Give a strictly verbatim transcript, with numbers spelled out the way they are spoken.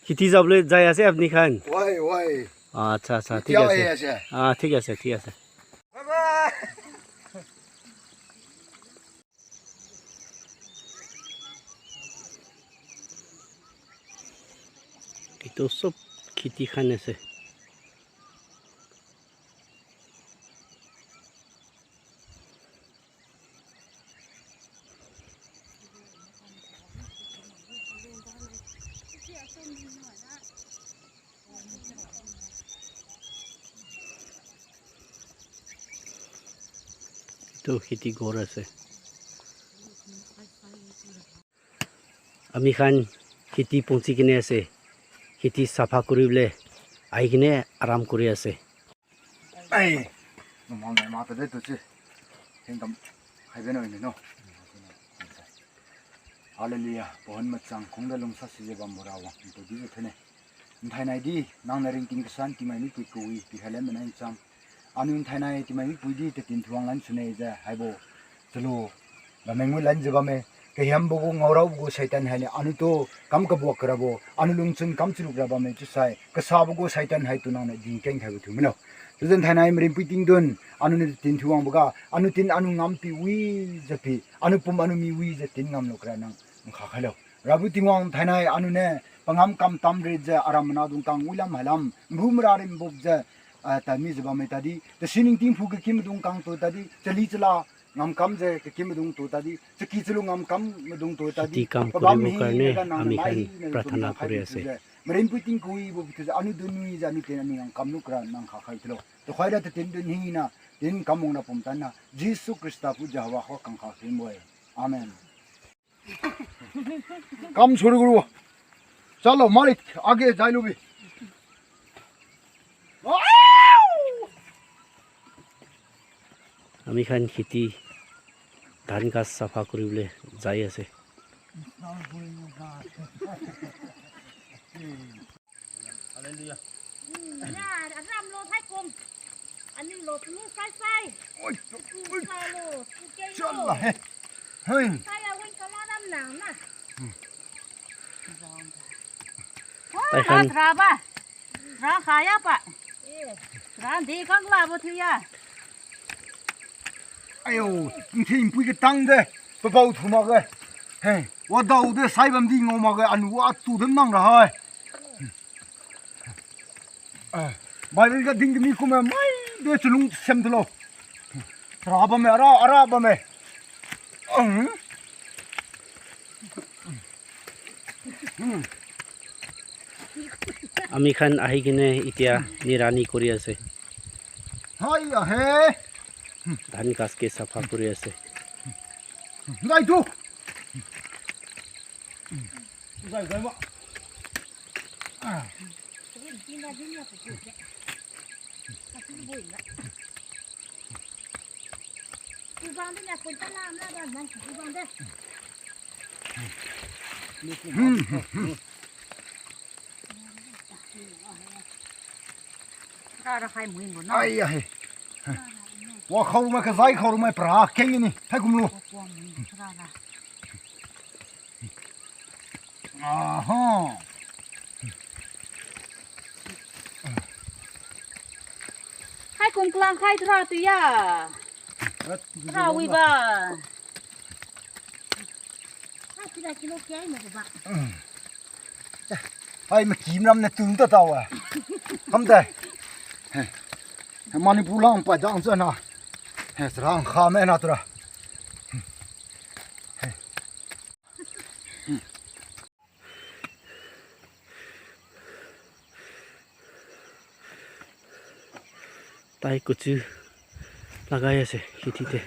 Khiti jabole jai ase apni khan? Wai, wai. Acha, acha, thik ase. Ah, thik ase, thik ase. Etu sob khiti khan ase. Etu khiti ghor ase. Ami khan khiti punchi kene ase. Khiti sapha kuri bole ahi kene aram kuri ase. Ai, normal nai mata de tu chi. Hengkam khai beno ini no. Hallelujah. Pohon machang khong da lungsa sije bam bora wa. Tu di thene. Nthai nai di nang na ring king kesan ti mai ni pui kui ti hale menai chang. Anu nthai nai ti mai ni pui di te tin thuang lan sune ja hai bo. Chalo. Ba mengwi lan je ba me. Ke hiam bo go ngau rau go Satan hai ne. Anu to kam ka buak kra bo. Anu lung chun kam chuluk ra ba me chu sai. Ka sa bo go Satan hai tu nang na ding keng hai bo tu mino. Tuzen thainai mrim pi ting dun, anu ni tin thuang buka, anu tin anu ngam pi wi ja pi, anu pum anu mi wi ja tin ngam lo kra nang kha kha lo. Rabu tingwang thainai anu ne pangam kam tam re ja aram na dung kang wilam halam, rum ra rim bok ja, ah, ta mi ja ba me ta di, ta sining ting phu ke kim dung kang to ta di, chali chala ngam kam je ke kim dung to ta di, chaki chalu ngam kam dung to ta di, khiti kam pabam kuribo hi karne na nang ami mai khan na prathana nang khai kuri bi ase. Thu je. Mrim pi ting kui bo bi thu je, anu dun nui ja anu tin ani ngam kam nu kra nang kha khai thlo. To khoi da te tin dun hi na, tin kam mong na pom tan na. Jisu Krista pu Jehova kho kang kha khim boy. Amen. Kam shuru kuru. Chalo, malik, aage jai lo bhi. Ami khan khiti dhan ghas sapha kuri bole jai ase. Hallelujah. Ya, ram lo thai kom. Ani lo tu sai sai. Oi, oi. Sai lo, tu ke lo. Chala he. Hein. Sai ya wen kala ram na na. Tai khan. Ra ba. Ra khaya pa. Ra de kang la bo thiya. Ayo, nthi impui ke tang de. Pa pau thu ma ke. He, wa dau de sai bam di ngo ma ke anu wa tu dem nang ra hai. Bible ka ding mi kuma mai de chulung sem tulo. Ra ba me, ara, ara ba me. Ang. Ami khan ahi kene itia nirani kuri ase. Hai ahe. Dhan ghas ke sapha kuri ase. Ngai tu. Ngai, ngai ma. Ai ya he. Wa khau ma ka zai khau ma pra keng ni. Thai kum lu. Aha. Khai kum klang khai thra tu ya. Thra wi ba. Khai thra kilo kya mo ba. Hai ma kim ram na tum ta ta wa. Ham ta. Manipur lang pa dang sa na. He srang kha me na tra. Tai kuchu lagai ase kheti te.